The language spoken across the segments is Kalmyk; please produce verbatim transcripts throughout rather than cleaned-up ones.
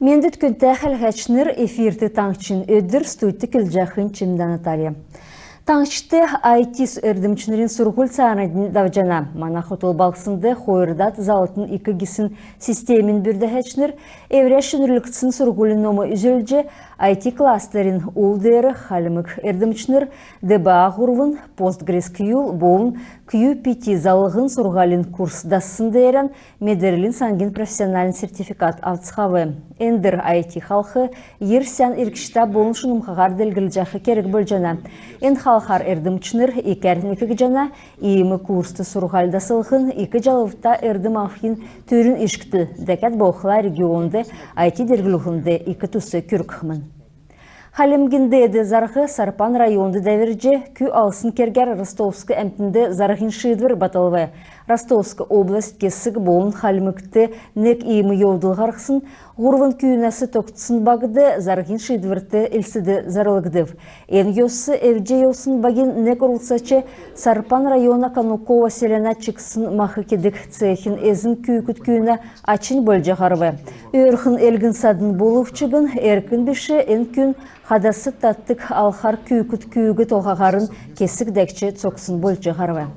Мендвт, күндтә хәләһәчнр! Эфирт «Таңһчин өдр», студьд көдлҗәхнь Чимдә Наталья. Таңһчд I T эрдмчнрин сурһуль цааранднь давҗана. Мана хотл балһснд хойрдад залтын ик гисн системин бүрдәһәчнр эврә шинрүлгдсн сурһулин ном үзүлҗ, I T кластерин ул деер хальмг эрдмчнр D B A һурвн, PostgreSQL болн Q P T залһлһн сурһулин курс дассн деерән медрлин сангин профессиональн сертификат авцхав. Эндр I T халх йир сән иргчтә болн шунмһаһар делгрҗәх керг болҗана. Эн халхар эрдмчнр икәр некгдҗәнә. Иим курст сурһуль даслһн ик җалвта эрдм авхин түрүн ишкдл, дәкәд болхла регионд I T делгрүллһнд ик тус күргхмн. Хальмгин деед зарһ Сарпан районд дәврҗ, кү алсн кергәр ростовск әмтнд зарһин шиидвр батлв. Ростовск область кесг болн Хальмгт нег иим йовдл һарһсн һурвн күүнәс тогтсн багд зарһин шиидврт Элстд зарлгдв. Эн йос эвдҗ йовсн багин нег орлцач Сарпан района Кануково селәнә чиксн мах кедг цехин эзн күүкд күүнә ачнь болҗ һарв. Өөрхн элгн-садн болв чигн, эрк биш эн күн хадас татдг алхар күүкд күүг толһаһарн кесг дәкҗ цогцн болҗ һарв.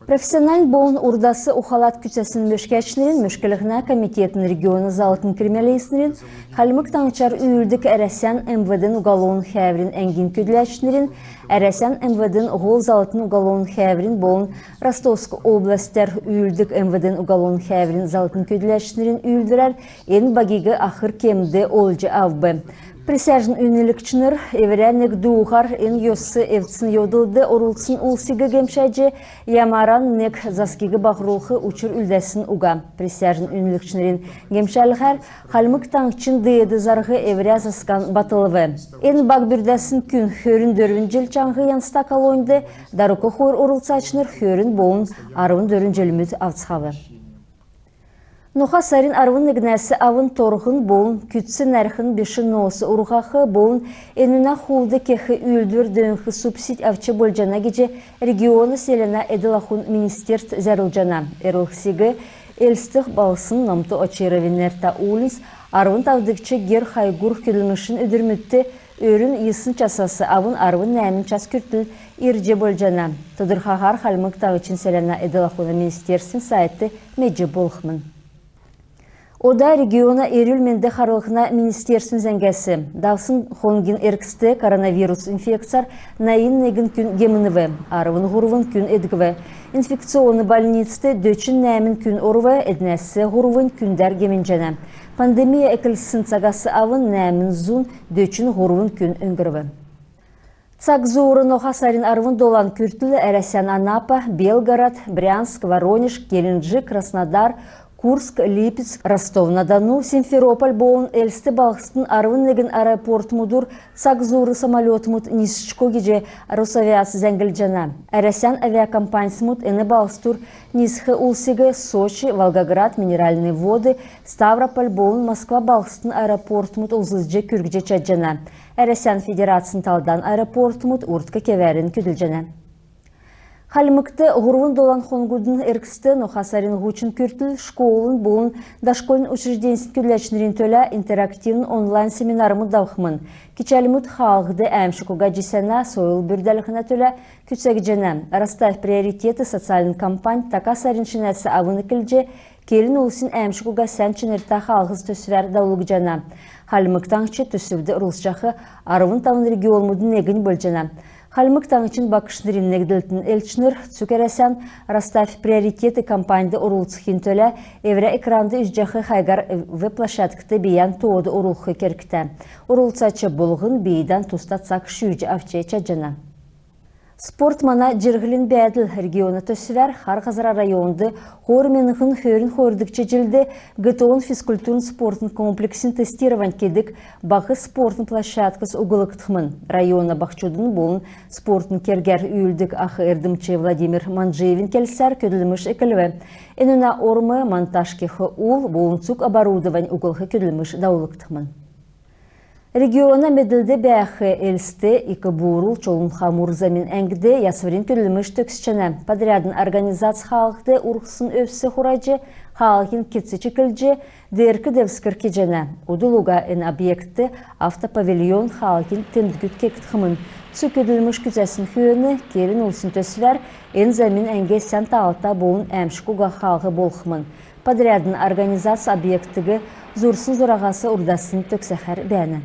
Профессиональн болн урдас ухалад күцәсн мөшкәчнрин, мөшклһнә комитетин, региона залтын криминалистнрин, Хальмг Таңһчар үүлддг Әрәсән МВД-н уголовн хәәврин әңгин көдләчнрин, Әрәсән МВД-н һол залтын уголовн хәәврин болн Ростовск областяр үүлддг МВД-н уголовн хәәврин залтын көдләчнрин үүлдврәр эн багиг ахр кемд олҗ авв. Присяжн үнлгчнр эврә нег дууһар эн йос эвдсн йовдлд орлцсн улсиг гемшәҗ, ямаран нег засгиг баһрулх учр үлдәсн уга. Присяжн үнлгчнрин гемшәлһәр Хальмг Таңһчин деед зарһ эврә засган батлв. Эн баг бүрдәсн күн хөрн дөрвн җил чаңһ янзта колоньд, дарук хойр орлцачнр хөрн болн арвн дөрвн җилмүд авцхав. Ноха сарин арвн негнәс авн торһн болн күцц нәрхн биш ноос урһах болн энүнә хулд кех үүлдвр дөңнх субсидь авч болҗана гиҗ региона селәнә эдл-ахун министерств зәрлҗәнә. Эрлһсиг Элст балһсн, Номто Очировин нертә уульнц, арвн тавдгч гер-хайгур көдлмшин өдрмүдт өрүн йисн часас авн арвн нәәмн час күртл ирҗ болҗана. Тодрхаһар Хальмг Таңһчин селәнә эдл-ахун министерствин сайтд медҗ болхмн. Ода региона эрүл-менд харлһна министерствин зәңгәс. Давсн хонгин эргцд коронавирус инфекцәр найн негн күн гемнв, арвн һурвн күн эдгв. Инфекционн больницд дөчн нәәмн күн орв, эднәс һурвнь күндәр гемнҗәнә. Пандемия эклсн цагас авн нәәмн зун дөчн һурвн күн өңгрв. Цаг зуур ноха сарин арвн долан күртл Әрәсән Анапа, Белгород, Брянск, Воронеж, Геленджик, Краснодар, Курск, Липецк, Ростов-на-Дону, Симферополь болн Элст балһсдын арвн негн аэропортмудур цаг зуур самолетмуд нисчко гиҗ Росавиац зәңглҗәнә. Әрәсән авиакомпаньсмуд эн балһсдур нисх улсиг Сочи, Волгоград, Минеральные Воды, Ставрополь болн Москва балһсдын аэропортмуд олзлҗ күргҗ чадҗана. Әрәсән Федерацин талдан аэропортмуд урдк кевәрн көдлҗәнә. Хальмгт һурвн долан хонгудын эргцд ноха сарин һучн күртл школын болн дошкольн учрежденьсин көдләчнрин төлә интерактивн онлайн семинармуд давхмн. Кичәлмүд хаалһд әәмшг уга җисәнә сойл бүрдәлһнә төлә күцәгдҗәнә. «Расставь приоритеты» социальн кампань така сарин шинәс авн эклҗ, «Келн улсин әәмшг уга сән чинртә хаалһс» төсвәр давулгдҗана. Хальмг Таңһч төсвд орлцҗах арвн тавн регионмудын негнь болҗана. Хальмг Таңһчин багшнрин негдлтин элчнр цуг Әрәсән «Расставь приоритеты» кампаньд орлцхин төлә эврә экранд үзҗәх хайгар веб-площадкд бийән тоод орулх кергтә. Орлцач болһн бийдән туста цаг шүүҗ авч чадҗана. «Спорт — мана җирһлин бәәдл» региона төсвәр Хар Һазра районд хойр миңһн хөрн хойрдгч җилд ГТО-н физкультурн-спортн комплексин тестировань кедг баһ спортн площадкс углгдхмн. Района баһчудын болн спортн кергәр үүлддг ах эрдмч Владимир Манджиевин келсәр, көдлмш эклв. Энүнә орм монтаж кех ул болн цуг оборудовань углх көдлмш давулгдхмн. Региона медлд бәәх Элст — Ик-Бурул — Чолун-Хамур замин әңгд ясврин көдлмш төгсчәнә. Подрядн организац хаалһд урһсн өвс хураҗ, хаалһин кец чиклҗ, деерк девскр кеҗәнә. Удл уга эн объектд автопавильон, хаалһин темдгүд кегдхмн. Цуг көдлмш күцәсн хөөн келн улсин төсвәр эн замин әңг сән таалта болн әәмшг уга хаалһ болхмн. Подрядн организац объектиг зурсн зураһас урдаснь төгсәхәр бәәнә.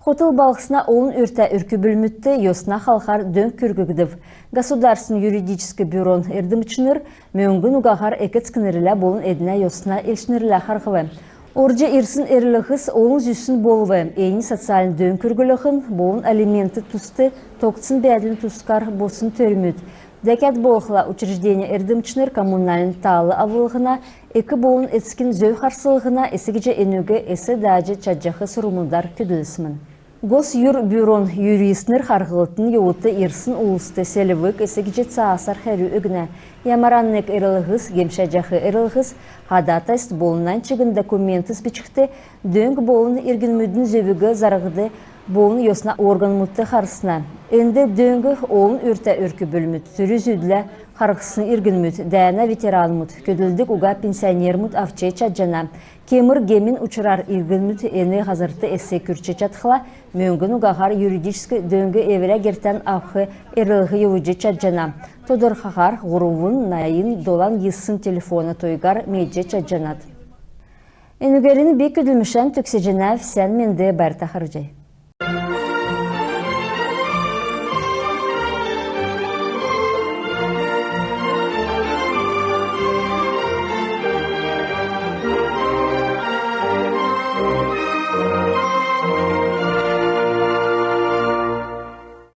Хотл балһсна олн үртә өрк-бүлмүдт йосна халхар дөң күрггдв. Государственн юридическ бюрон эрдмчнр мөңгн угаһар эк-эцкнрлә болн эднә йосна элчнрлә харһв. Орҗ ирсн эрлһс олн зүсн болв. Эн социальн дөң күрглһн болн алиментд туст тогтсн бәәдлин тускар боссн төрмүд. Дәкәд болхла, учрежденин эрдмчнр коммунальн таал авлһна, эк болн эцкин зөв харслһна, эс гиҗ энүг эс даҗ чадҗах сурврмудар көдлсмн. Госюрбюрон юристнр харһлтын йовудт ирсн улст селвг эс гиҗ цаасар хәрү өгнә. Ямаран нег эрлһс, гемшәҗәх эрлһс, ходатайств болн нань чигн документс бичхд, дөң болн иргнмүдин зөвиг зарһд болн йосна органмудт харсна. Энд дөң олн үртә өрк-бүлмүд, түрү-зүдүлә харһсн иргнмүд, дәәнә ветеранмуд, көдлдг уга пенсионермүд авч чадҗана. Кемр гемин учрар иргнмүд эн һазрт эс күрч чадхла, мөңгн угаһар юридическ дөң эврә гертән авх эрлһ йовулҗ чадҗана. Тодрхаһар һурвн найн долан йисн телефона тойгар медҗ чадҗанат. Энүгәрн би көдлмшән төгсәҗәнәв. Сән менд, байрта харһий.